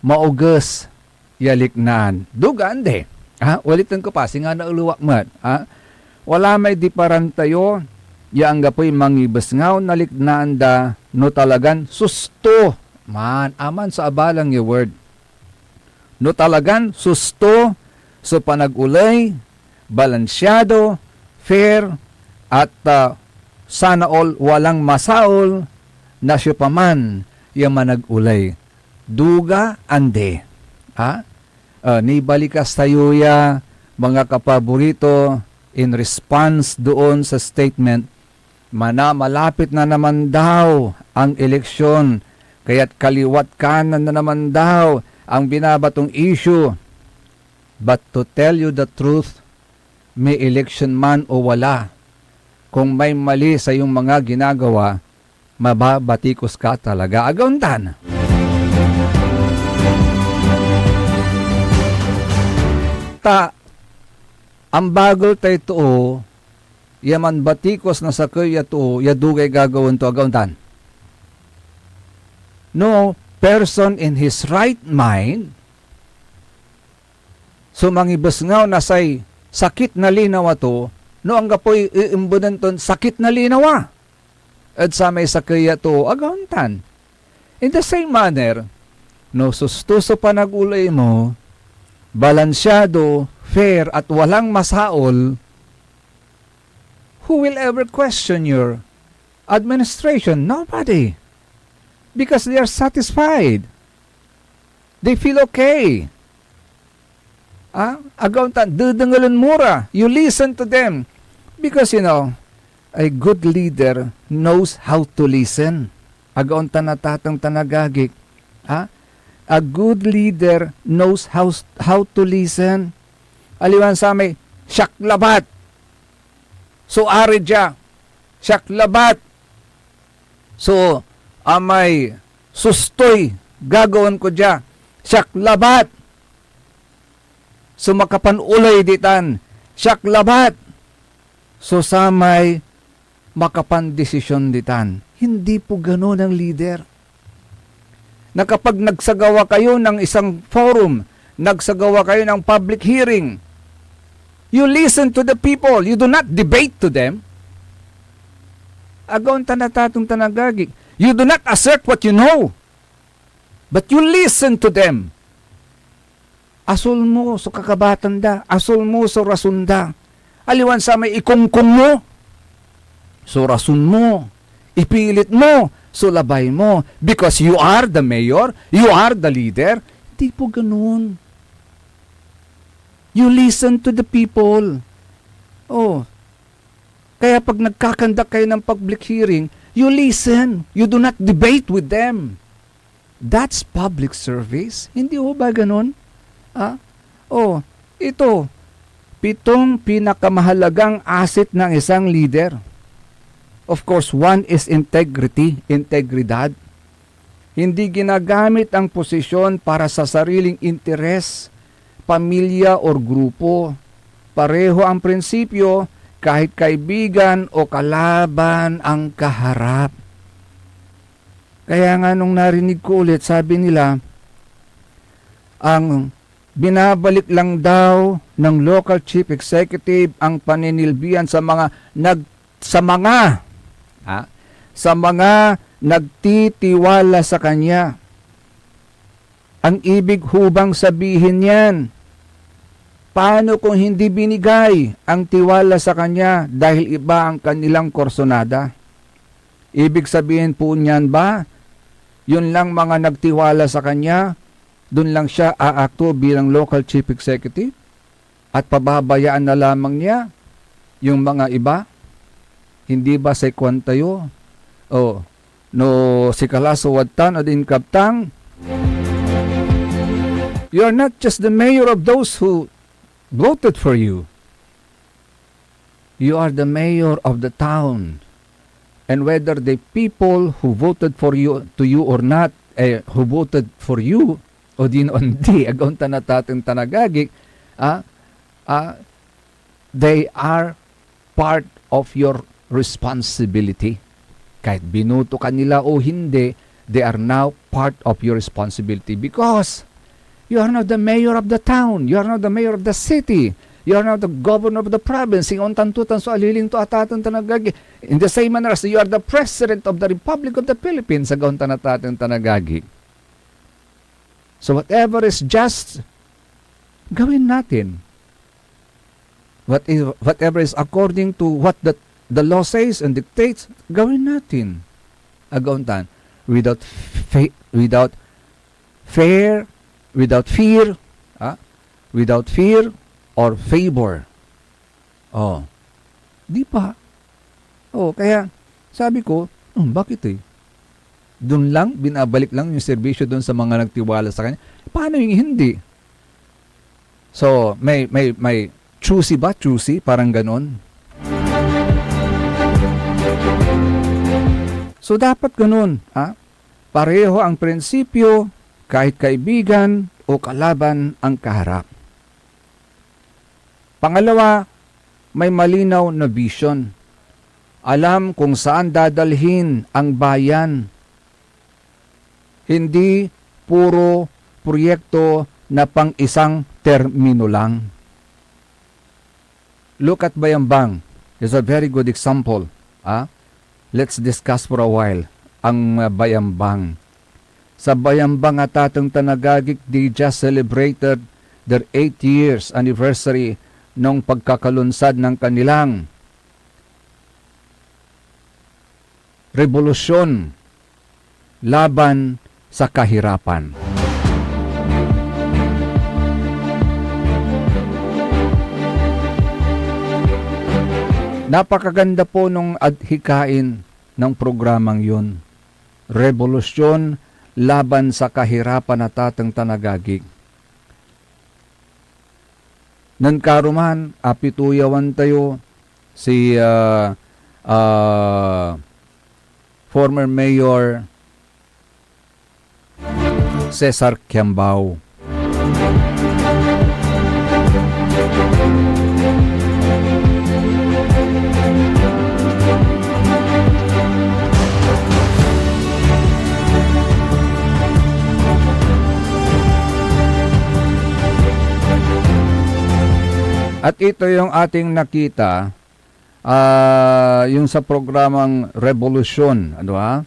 maoges ya liknaan. Duga andi. Ah, uliten ko pa, singa naelew ak met. Ah, wala may diparan tayo ya anggapoy mangibesngaw na liknaan da no talagan susto man, aman so abalang ya word. No talagan susto so panagoley, balansiado, fair, at, ah, sana all walang masaol na siopaman ya managoley. Duga andi. Ha? Ah, nibalikas tayo ya, mga kapaborito, in response doon sa statement, manamalapit na naman daw ang eleksyon, kaya't kaliwat kanan na naman daw ang binabatong issue. But to tell you the truth, may election man o wala, kung may mali sa iyong mga ginagawa, mababatikos ka talaga. Agaw tan. Ta, ambagel tay too, ya manbatikos na sakey ya too, ya dugay gagawaen to, agaw tan. No person in his right mind so mangibesngaw na say sakit na linawa to, no anggapoy iembenen ton sakit na linawa ed samay sakey a too, agawa tan. In the same manner, no susto so panagoley mo, balansiado, fair, at walang masaol, who will ever question your administration? Nobody. Because they are satisfied. They feel okay. Ah, agawa tan, dedengelen mo ra. You listen to them. Because, you know, a good leader knows how to listen. Agawa tan, atateng tan agagik. Ah, a good leader knows how, how to listen. Aliwan samay, siak labat so ari dia. Siak labat so amay sustoy gagawaen ko dia. Siak labat so makapanoley ditan. Siak labat so samay makapandesisyon ditan. Hindi po ganun ang leader. Na kapag nagsagawa kayo ng isang forum, nagsagawa kayo ng public hearing, you listen to the people, you do not debate to them. Agawa tan, atateng tan agagik, you do not assert what you know, but you listen to them. Asol mo so kakabatan da, asol mo so rason da. Aliwan samay ikongkong mo so rason mo, ipilit mo so labay mo, because you are the mayor, you are the leader. Hindi po ganun. You listen to the people. Oh, kaya pag nagkakandak kayo ng public hearing, you listen. You do not debate with them. That's public service. Hindi ho ba ganun? Ah? Oh, ito, pitong pinakamahalagang asset ng isang leader. Of course, one is integrity, integridad. Hindi ginagamit ang posisyon para sa sariling interes, pamilya, or grupo. Pareho ang prinsipyo, kahit kaibigan o kalaban ang kaharap. Kaya nga nung narinig ko ulit, sabi nila, ang binabalik lang daw ng local chief executive ang paninilbihan sa mga nag-, sa mga, ha? Sa mga nagtitiwala sa kanya. Ang ibig ho bang sabihin niyan, paano kung hindi binigay ang tiwala sa kanya dahil iba ang kanilang korsonada? Ibig sabihin po niyan ba, yun lang mga nagtiwala sa kanya, dun lang siya aakto bilang local chief executive? At pababayaan na lamang niya yung mga iba? Hindi ba say kuan tayo? Oh, no sikala so wadtan ed inkabtang, you are not just the mayor of those who voted for you. You are the mayor of the town. And whether the people who voted for you, to you or not, eh, who voted for you, o di no andi, agawa tan, atateng tan agagik, ah, ah, they are part of your responsibility. Kahit binoto ka nila o hindi, they are now part of your responsibility because you are now the mayor of the town, you are now the mayor of the city, you are now the governor of the province. Singa ontan to tan so aliling to, atateng tan agagik. In the same manner as you are the president of the Republic of the Philippines, agawa tan, atateng tan agagik. So whatever is just, gawin natin. What is, whatever is according to what the, the law says and dictates, gawin natin. Agawa tan, without fa-, without fair, without fear, ah, without fear or favor. Oh, di ba? Oh, kaya sabi ko, "Hmm, bakit eh? Doon lang, binabalik lang yung serbisyo doon sa mga nagtiwala sa kanya. Paano yung hindi?" So, may, may, may choosy ba? Choosy? Parang ganon. So, dapat ganon, ah? Pareho ang prinsipyo, kahit kaibigan o kalaban ang kaharap. Pangalawa, may malinaw na vision. Alam kung saan dadalhin ang bayan. Hindi puro proyekto na pang-isang termino lang. Look at Bayambang. It's a very good example. Ah, let's discuss for a while ang, ah, Bayambang. Sa Bayambang, atateng tan agagik, they just celebrated their eight years anniversary nung pagkakalunsad ng kanilang rebolusyon laban sa kahirapan. Napakaganda po nung adhikain ng programang yun. Rebolusyon laban sa kahirapan, atateng tan agagik. Nen karuman, apituyawan tayo si, ah, ah, former Mayor Cesar Kiambao. At ito yung ating nakita, ah, yung sa programang Revolusyon, ano, ah?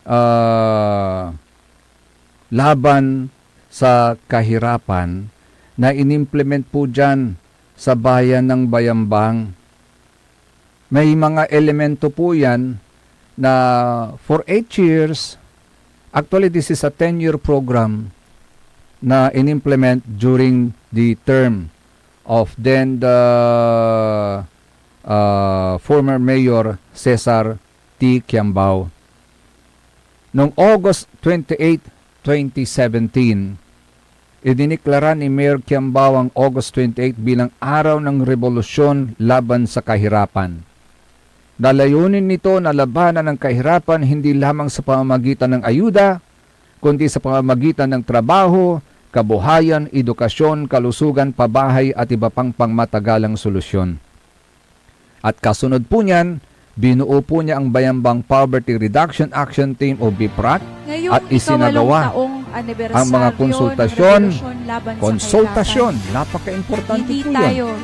Ah, laban sa kahirapan na inimplement po diyan sa bayan ng Bayambang. May mga elemento po yan na for eight years, actually, this is a ten-year program na inimplement during the term of then the, uh, former Mayor Cesar T. Kiambao. Noong August twenty-eight, twenty seventeen, idiniklara ni Mayor Kiambao ang August twenty-eight bilang Araw ng Rebolusyon Laban sa Kahirapan. Nalayunin nito na labanan ang kahirapan hindi lamang sa pamamagitan ng ayuda, kundi sa pamamagitan ng trabaho, kabuhayan, edukasyon, kalusugan, pabahay at iba pang pangmatagalang solusyon. At kasunod po niyan, binuo po niya ang Bayambang Poverty Reduction Action Team o BPRAT at isinagawa ang mga konsultasyon, konsultasyon, napakaimportante po yan,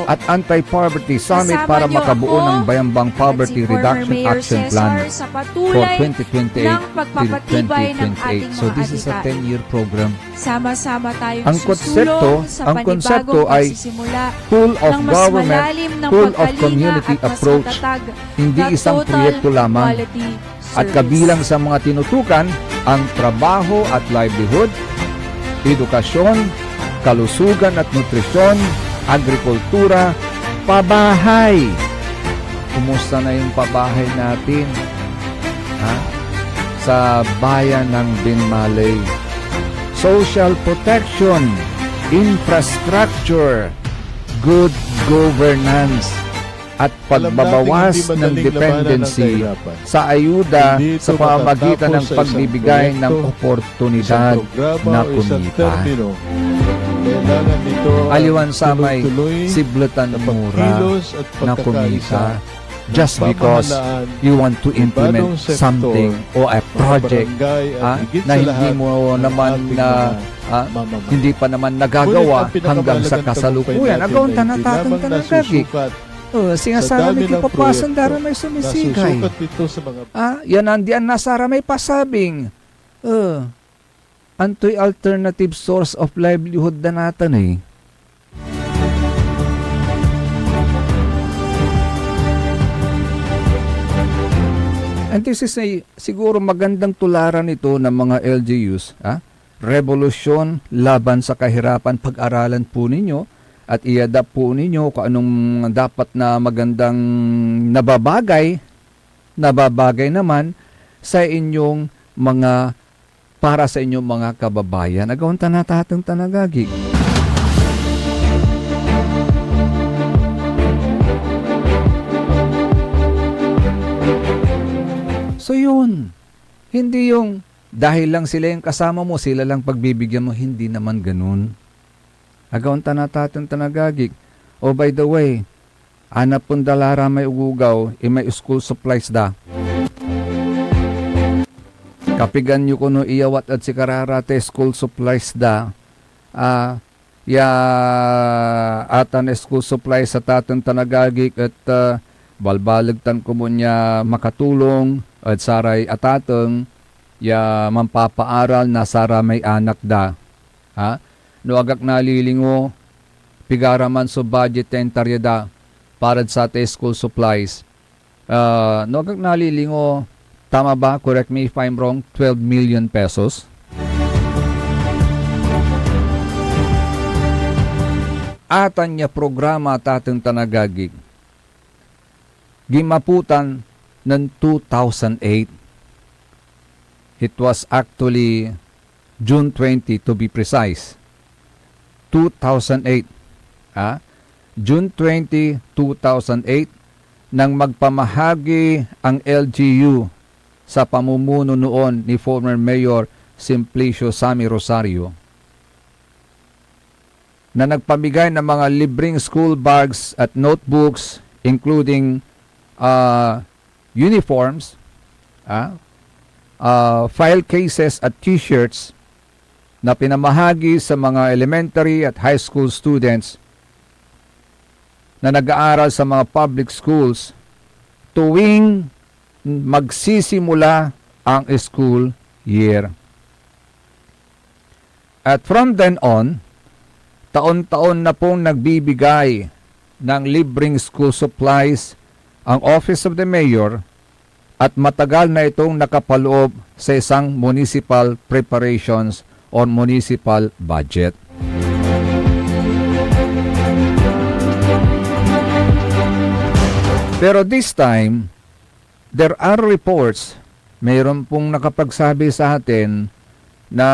at Anti-Poverty Summit para makabuo ng Bayambang Poverty Reduction Action Plan for twenty twenty-eight till twenty twenty-eight. So this is a ten-year program. Sama-sama tayong Ang konsepto, susulong sa ang konsepto panibagong ay pagsisimula whole of ng mas government, malalim na whole of pagkalinga community at mas approach, matatag hindi na isang total proyekto lamang. Quality At service. Kabilang sa mga tinutukan, ang trabaho at livelihood, edukasyon, kalusugan at nutrisyon, agrikultura, pabahay. Kumusta na yung pabahay natin? Ha? Sa bayan ng Binmaley. Social protection, infrastructure, good governance, at pagbabawas ng dependency sa ayuda sa pamamagitan ng pagbibigay ng oportunidad na kumita. Aliwan samay sibletan mo ra na kumita just because you want to implement something o a project, ah, na hindi mo naman na, ah, hindi pa naman nagagawa hanggang sa kasalukuyan. Agaw, tan atateng tan agagik. Oh, singa saramay kipapasen da ramay sumisigay. Ah, yan andian na saramay pasabing. Oh, antoy alternative source of livelihood da natan, eh? And this is a, siguro magandang tularan ito ng mga L G Us, ah? Rebolusyon laban sa kahirapan, pag-aralan po ninyo at i-adapt po ninyo kung anong dapat na magandang nababagay, nababagay naman sa inyong mga, para sa inyong mga kababayan. Agaw, tan atateng tan agagik. So yun, hindi yung dahil lang sila yung kasama mo, sila lang pagbibigyan mo, hindi naman ganun. Agaw, tan atateng tan agagik. Oh, by the way, anapen da la ramay ogogaw, imay school supplies da. Kapigan yo kono iyawat ed sikara ra tay school supplies da, ah, ya atan school supplies a tateng tan agagik et, ah, balbaleg tan komun ya makatulong ed saray atateng ya manpapaaral na saramay anak da, ha? No ag ak nalilingo, pigara man so budget ya intarya da para ed satay school supplies? Ah, no ag ak nalilingo, tama ba? Correct me if I'm wrong, twelve million pesos? Atan ya programa, tateng tan agagik, ginmaputan nen two thousand eight. It was actually June twenty, to be precise, two thousand eight. Ah, June twenty, two thousand eight, nang magpamahagi ang L G U sa pamumuno noon ni former Mayor Simplicio Sammy Rosario, na nagpamigay ng mga libreng school bags at notebooks, including, ah, uniforms, ah, ah, file cases at t-shirts na pinamahagi sa mga elementary at high school students na nag-aaral sa mga public schools tuwing magsisimula ang school year. At from then on, taon-taon na pong nagbibigay ng libreng school supplies ang Office of the Mayor at matagal na itong nakapaloob sa isang municipal preparations or municipal budget. Pero this time, there are reports, mayroon pong nakapagsabi sa atin na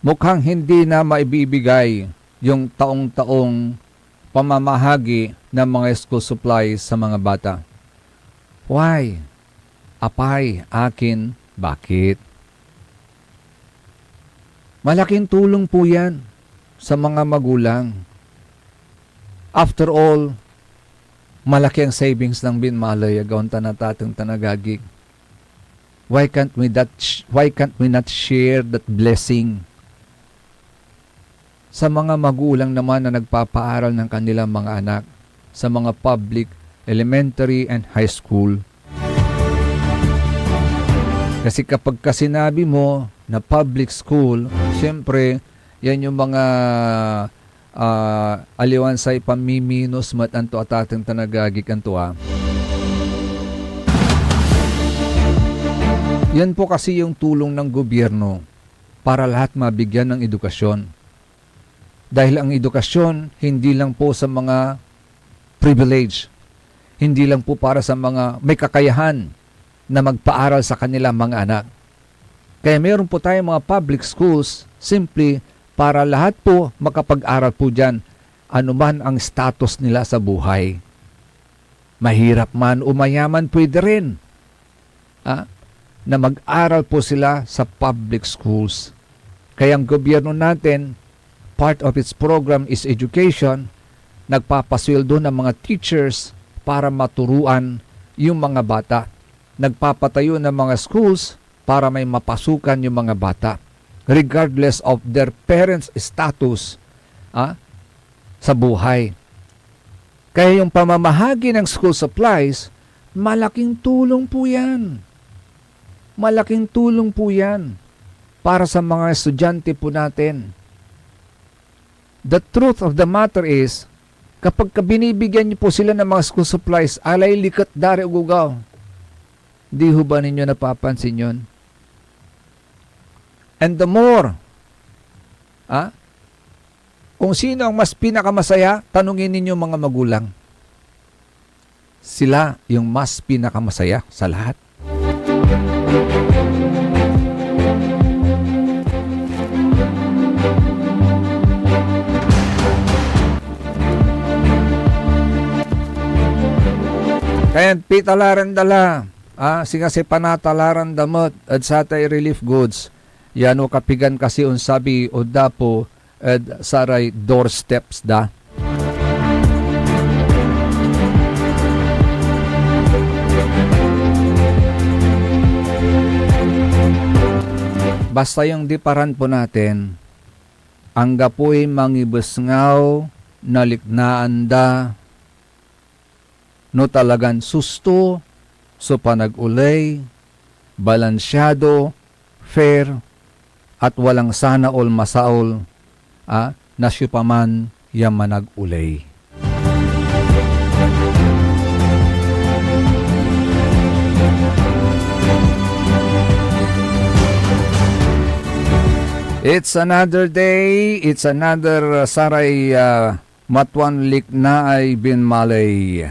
mukhang hindi na maibibigay yung taong-taong pamamahagi ng mga school supplies sa mga bata. Why? Apay, akin, bakit? Malaking tulong po yan sa mga magulang. After all, malaki ang savings ng bin malay agaon tan atateng tan agagik. Why can't we that sh-, why can't we not share that blessing sa mga magulang naman na nagpapaaral ng kanilang mga anak sa mga public elementary and high school? Kasi kapag ka sinabi mo na public school, siyempre, yan yung mga, ah, aliwan say pamiminos met anto atateng tan agagik anto, ah. Yan po kasi yung tulong ng gobyerno para lahat mabigyan ng edukasyon. Dahil ang edukasyon, hindi lang po sa mga privilege, hindi lang po para sa mga may kakayahan na magpaaral sa kanilang mga anak. Kaya meron po tayong mga public schools, simply para lahat po makapag-aral po dyan, anuman ang status nila sa buhay. Mahirap man o mayaman, pwede rin, ah, na mag-aral po sila sa public schools. Kaya ang gobyerno natin, part of its program is education, nagpapasweldo ng mga teachers para maturuan yung mga bata. Nagpapatayo ng mga schools para may mapasukan yung mga bata, regardless of their parents' status, ah, sa buhay. Kaya yung pamamahagi ng school supplies, malaking tulong po yan. Malaking tulong po yan para sa mga estudyante po natin. The truth of the matter is, kapag ka binibigyan niyo po sila ng mga school supplies, alay liket da ray ogogaw. Di ho ba ninyo napapansin yun? And the more, ah, kung sino ang mas pinakamasaya, tanungin ninyo mga magulang. Sila yung mas pinakamasaya sa lahat. Kaya pitalaran da la, ah, singa say panatalaran da met ed satay relief goods. Ya no kapigan kasi onsabi o dapo ed saray doorsteps da. Basta yung diparan po natin, anggapoy mangibesngaw na liknaan da no talagan susto so panag-oley, balansiado, fair, at walang sana all masaol, ah, na siopaman ya manag-oley. It's another day, it's another, uh, saray, uh, matuan liknaay binmaley.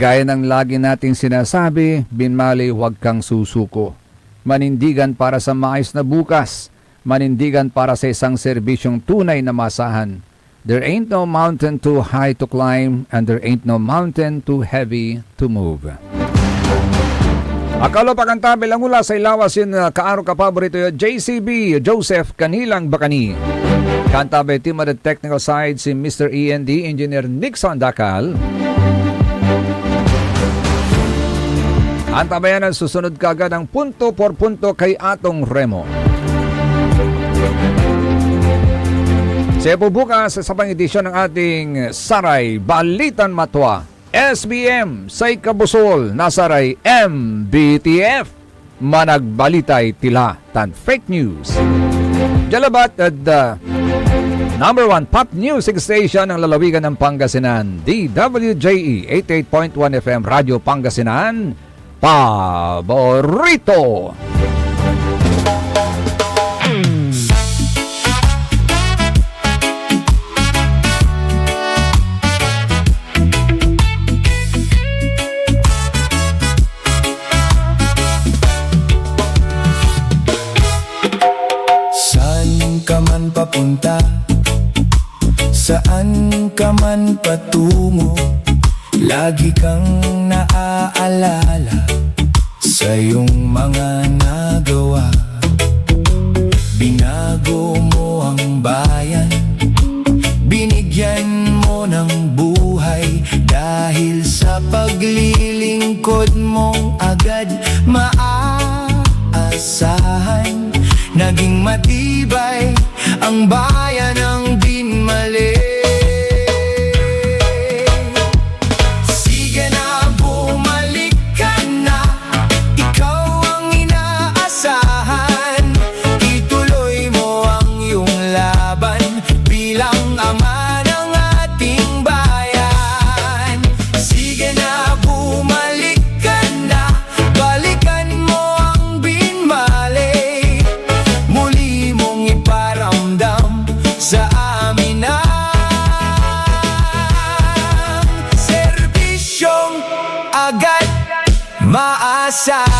Gaya ng lagi nating sinasabi, binmaley, huwag kang susuko. Manindigan para sa maayos na bukas. Manindigan para sa isang serbisyong tunay na maasahan. There ain't no mountain too high to climb, and there ain't no mountain too heavy to move. Akalo pa kanta bilang ula say lawas yen, uh, kaaro kapaborito yo, J C B, Joseph Canilang Bacani. Kanta by team at the technical side si Mister E N D, Engineer Nixon Dacal. Antabayan ang susunod kaagad ang punto por punto kay Atong Remo. Sa bukas sa sabang edisyon ng ating Saray Balitan Matua, S B M, say kabusol na saray M B T F, managbalitay tila tan fake news. Dia labat ed, uh, number one pop music station ng lalawigan ng Pangasinan, D W J E eighty-eight point one F M Radio Pangasinan, paborito. Saan ka man papunta, saan ka man patungo, lagi kang naaalala sa iyong mga nagawa. Binago mo ang bayan, binigyan mo ng buhay dahil sa paglilingkod mong agad maasahan. Naging matibay ang bayan ng binmali. Sige na, bumalik ka na. Ikaw ang inaasahan. Ituloy mo ang iyong laban bilang ama ng ating bayan. Sige na, bumalik ka na. Balikan mo ang binmali. Muli mong iparamdam sa amin ang serbisyong agad maasahan.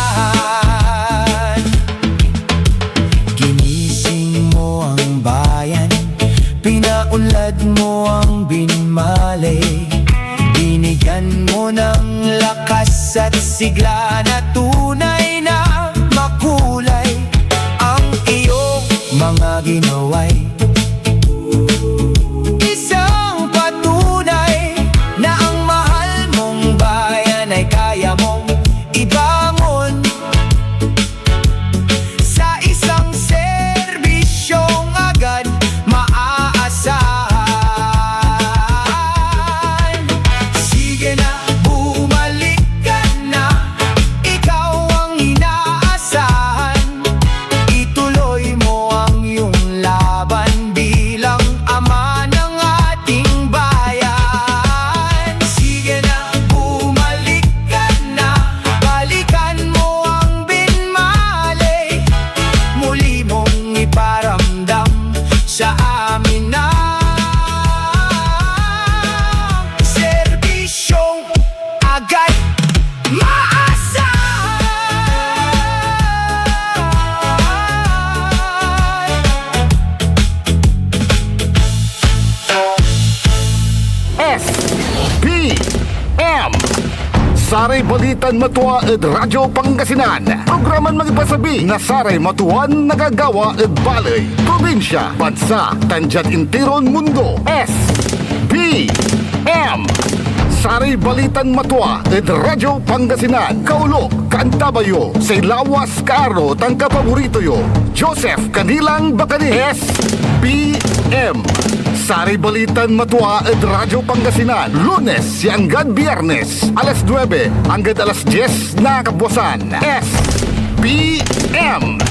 Ginising mo ang bayan, pinaunlad mo ang binmali. Binigyan mo ng lakas at sigla na tunay na makulay ang iyong mga ginaway. Isang patunay na ang mahal mong bayan ay kaya mong ibangon sa isang serbisyong agad maaasahan. Sige na, bumalik ka na, ikaw ang inaasahan. Ituloy mo ang iyong laban bilang ama ng ating bayan. Sige na, bumalik ka na, balikan mo ang binmali. Muli mong iparamdam sa amin ang serbisyong agad maasahan. S B M. Saray balitan matua ed Radyo Pangasinan. Programan mangipasabi na saray matuan nagagawa ed baley, probinsya, bansa, tan diad intiron mundo. S B M. Saray balitan matua ed Radyo Pangasinan. Kaolok, kaantabay yo say lawas, kaaro, tan kapaborito yo, Joseph Canilang Bacani. S P M. Saray balitan matua ed Radyo Pangasinan, Lunes ya anggad Biyernes, alas nuebe anggad alas dies na kabuasan. S P M.